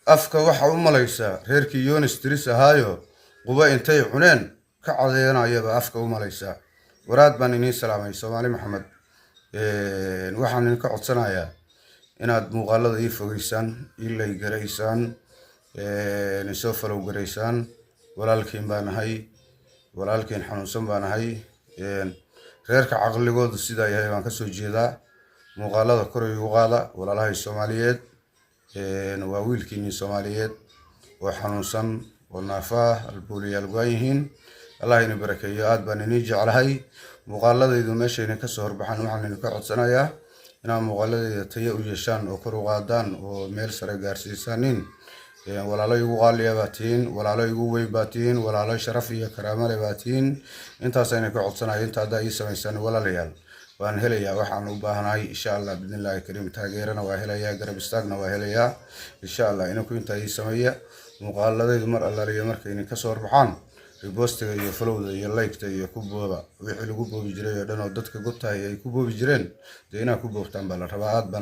Afka waxa u malaysaa reerkii Yonis Diris ahaayo quba intay cuneen ka cadeynayaba afka u malaysaa. Waraad baan iniin salaamay, Soomaali Maxamed. Waxaan idinka codsanayaa inaad muuqaalada ii fogeysaan, ii like garaysaan, isoo follow garaysaan. Walaalkiin baan ahay, walaalkiin xanuunsan baan ahay. Reerka caqligoodu sidaa yahay baan kasoo jeedaa. Muuqaalada kor igu qaada, walaalahay Soomaaliyeed. Waa wiilkiinii Soomaaliyeed oo xanuunsan oo naafa ah, albuuliyaal go-an yihiin. Allah idin barakeeyo, aad baan inii jeclahay. Muuqaaladaydu meesha idin kasoo horbaxaan, waxaan idinka codsanayaa inaad muuqaaladayda tayo u yeeshaan oo kor u qaadaan oo meel sare gaarsiisaanin. Walaalo igu qaaliya baa tihiin, walaalo igu weyn baa tihiin, walaalo sharaf iyo karaamale baa tihiin. Intaasaan idinka codsanaya. Inta haddaa ii samaysaan, walaalayaal, waan helayaa waxaan u baahanahay, insha Allah, bidnillahi kariim. Taageerana waa helayaa, garab istaagna waa helayaa, insha Allah. Ininku intaa ii sameeya. Muuqaaladaydu mar allaaliyo markay idin kasoo horbaxaan, repostiga iyo followda iyo liketa iyo ku booba. Wixii lagu boobi jiray oo dhan oo dadka gobtahay ay ku boobi jireen, dee inaad ku boobtaan baa la rabaa. Aad baan